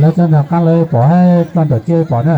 Lawv tso nrog qaab lawv pom hab tso nraum tsiab pom na.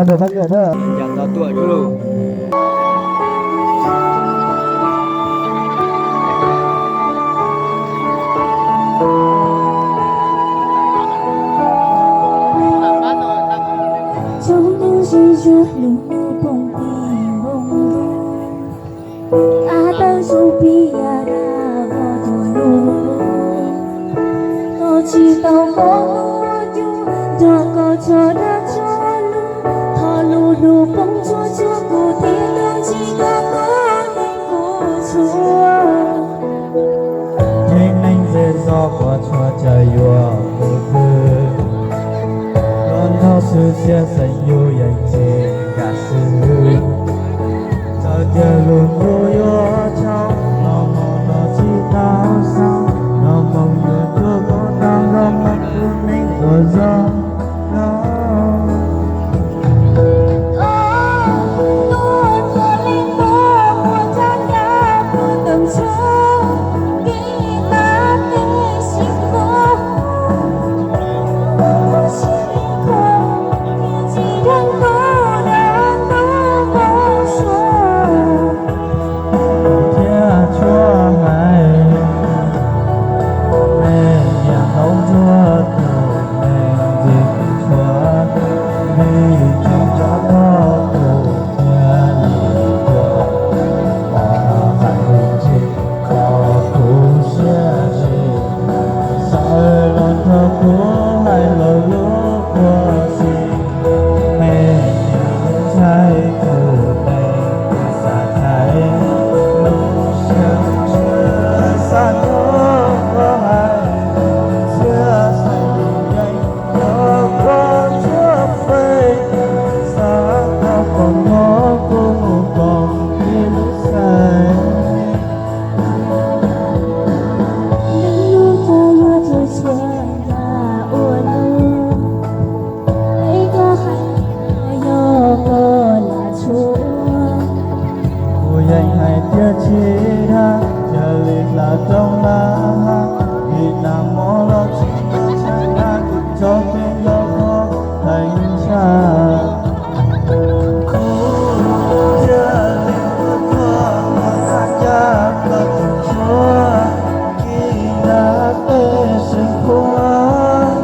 Nrog pab kawm na. Cas tau tuaj xwb lauj. Tsoom neeg zej zuag lub ntuj poob pib npoo lug, av tawg zus pib ya dab vog tuag lug. Koj tsis tau koj hnub nyoog, nrog koj tso dab tso lug, thov lub hlub poob tsuag tsuag kuv thiaj tau ntsib koj, koj neeg kuv tshua. Tib neeg zej zog puas tshua caw yuav mus pw, los nrog xwb txhiaj xeem yus yeej tsis kam swb. Txawm tias lub ntuj yuav tsaus los mus los tsis tau xaus, los mus yuav tuaj koj nrog nrog mus tus neeg uas zoo no. Thiab tshuav hais, me niam hlob ntsuag tus neeg ntxim hlub, vim tseem nco tau kuv thiaj li tuaj, hais lus tsis tau kuv siab zim, sawv los nrog kuv hais lus lub puas txig. Me niam ntshai tus neeg xav thaiv lub siab, xav nrog koj hais, txhiaj xeem yeej yog koj tsuas feem, xav tau kom mog kuv mus koom ib lub xeem. Neej nyoog koj yuav tus tshua yam ua lug, es koj hais no yog koj lam tshuav. Kuv yeej hais tias tsis dag, yog li hla rooj hla hav, vim nag hmo los tsis muaj tshee dag, tso kev nco koj heev tshaj. Kuv thiaj li tuaj tuaj mus txhaj caj koj tus tshuab, kis dag peb seem khuab.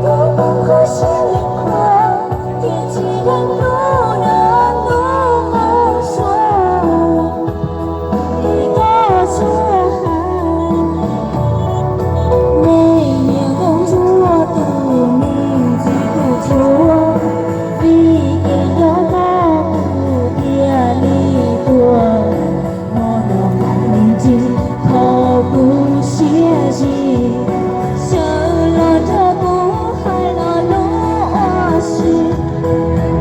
Tus koj kho siab li khuab, tis tsis deev hnub no hnub mus suav. Koj tsuas hais, me niam nkauj ntsuag tus neeg ntxim hlub, vim kev nco koj kuv thiaj li tuaj. Hmo no hais me ntsis thov kuv siab zim, sawv los nrog kuv hais lo lus ua si.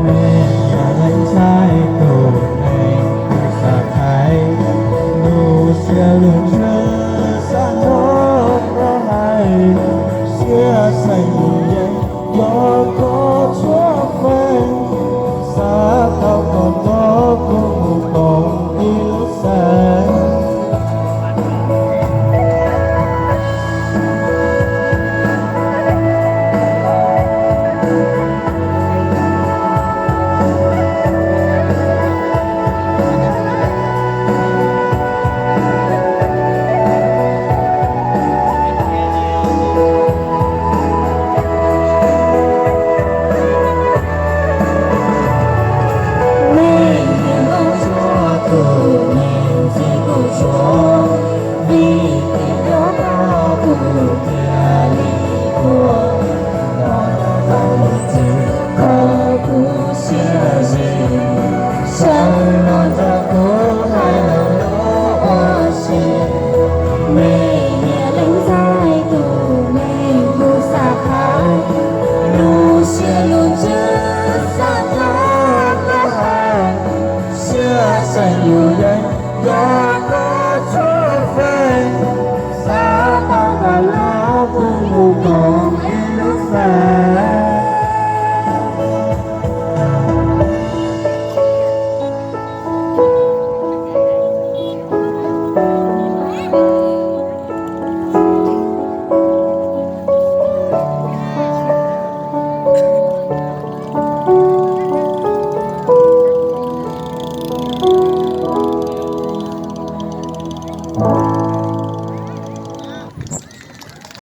Me niam leej ntshai tus neeg kuv xav thaiv, lub siab lub ntsws xav nrog koj hais, siab xeem yeej yog koj